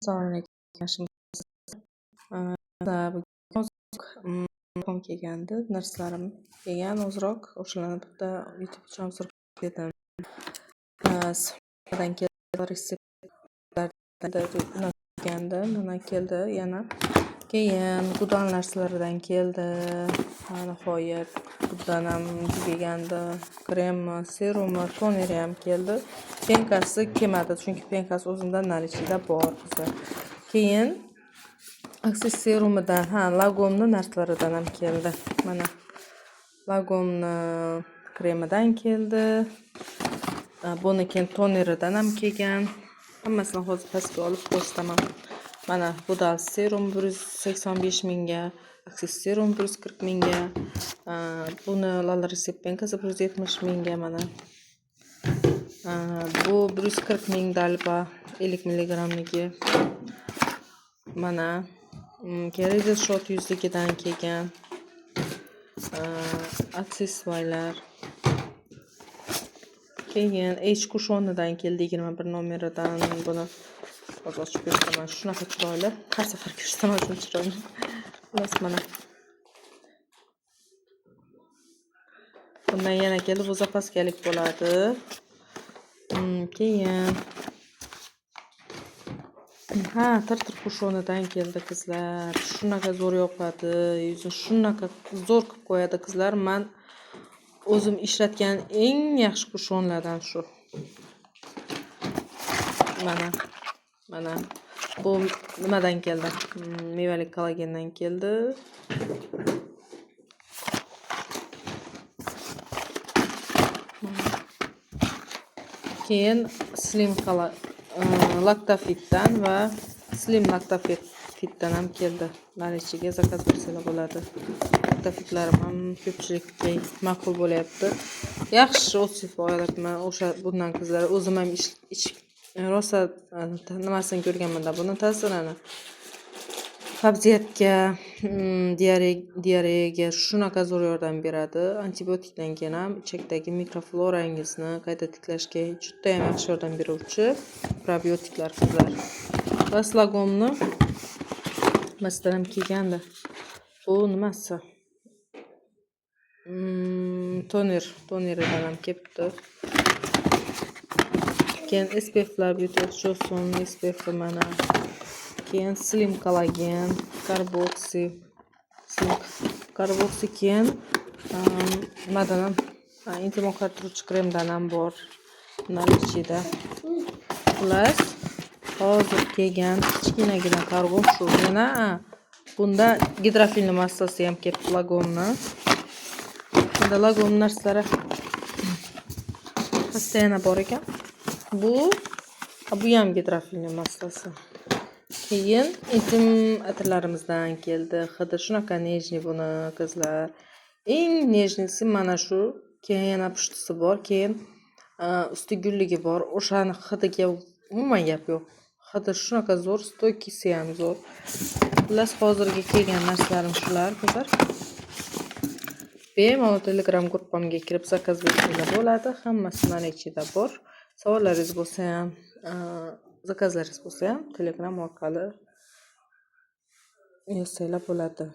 Assalomu alaykum. Kelgandi, narsalarim kelgan ozroq. O'shalarni bitta YouTube uchun dedim. Kelgandi, mana keldi yana. Keyin Goodal narsalaridan keldi. Nihoyat Gooddan ham kelgandi. Kremi, serumi, toneri ham keldi. Пенка si kelmadi, chunki пенка si o'zimda наличие da bor, qizlar. Keyin Access serumidan, ha, Lagomni narsalaridan ham keldi. Mana Lagomni kremidan keldi. Buni keyin toneridan ham kelgan. Hammasini hozir pastga olib ko'rsataman. Mana Goodal serum 185 mingga, Access serum 140 mingga, buni Lala Recept пенка si 170 mingga mana. Bu 140 ming Dalba 50 milligramligi. Mana keyin Shot yuzligidan kelgan. Aksessuarlar. Keyin H kushonidan keldi, 21 nomeridan. Buni hozir ochib ko'rsataman. Shunaqa chiroyli. Har safar ko'rsataman shuni chiroyli. Xullas, mana. Bundan yana keldi. Bu запаска lik bo'ladi. Keyin ha, Tir-tir kushonidan keldi, qizlar. Shunaqa zo'r yopadi, yuzni shunaqa zo'r qilib qo'yadi, qizlar. Man o'zim ishlatgan eng yaxshi kushonlardan shu. Mana, mana bu nimadan keldi? Mevali kollagendan keldi. Keyin Slim Lactofitdan va Slim Lactofitdan ham keldi. Наличие ga zakaz bersanglar bo'ladi. Lactofitlarim ham ko'pchilikka ma'qul bo'lyapti. Yaxshi отзыв olyapman o'sha bundan, qizlar. O'zim ham ichib rosa nimasini ko'rganman-da buni ta'sirini. Qabziyatga, diareyaga shunaqa zo'r yordam beradi. Antibiotikdan keyin ham ichakdagi mikroflorangizni qayta tiklashga judayam yaxshi yordam beruvchi probiotiklar, qizlar. Va Slagomni nimasidan ham kelgandi. Bu nimasi? Toner, toneridan ham kelibdi. Keyin SPFlar, Beauty Johnson SPF mana. Keyin Slim kollagen, Carboxy, Slim Carboxy, keyin nimadan ham, intim oqartiruvchi kremdan ham bor наличие da. Xullas, hozir kelgan kichkinagina kargom shu. Yana bunda гидрофильный massasi ham kelibdi Lagomni. Bunda Lagom narsalari pastda yana bor ekan. Bu ham гидрофильный massasi. Keyin intim atirlarimizdan keldi. Hidi shunaqa нежный buni, qizlar. Eng нежный si mana shu. Keyin yana pushtisi bor, keyin usti gulligi bor. O'shani hidiga umuman gap yo'q. Hidi shunaqa zo'r, стойкий si ham zo'r. Xullas, hozirgi kelgan narsalarim shular, qizlar. Bemalol Telegram gruppamga kirib zakaz bersanglar bo'ladi. Hammasi наличие da bor. Savollaringiz bo'lsa ham, zakazlaringiz bo'lsa ham Telegram orqali yozsanglar bo'ladi.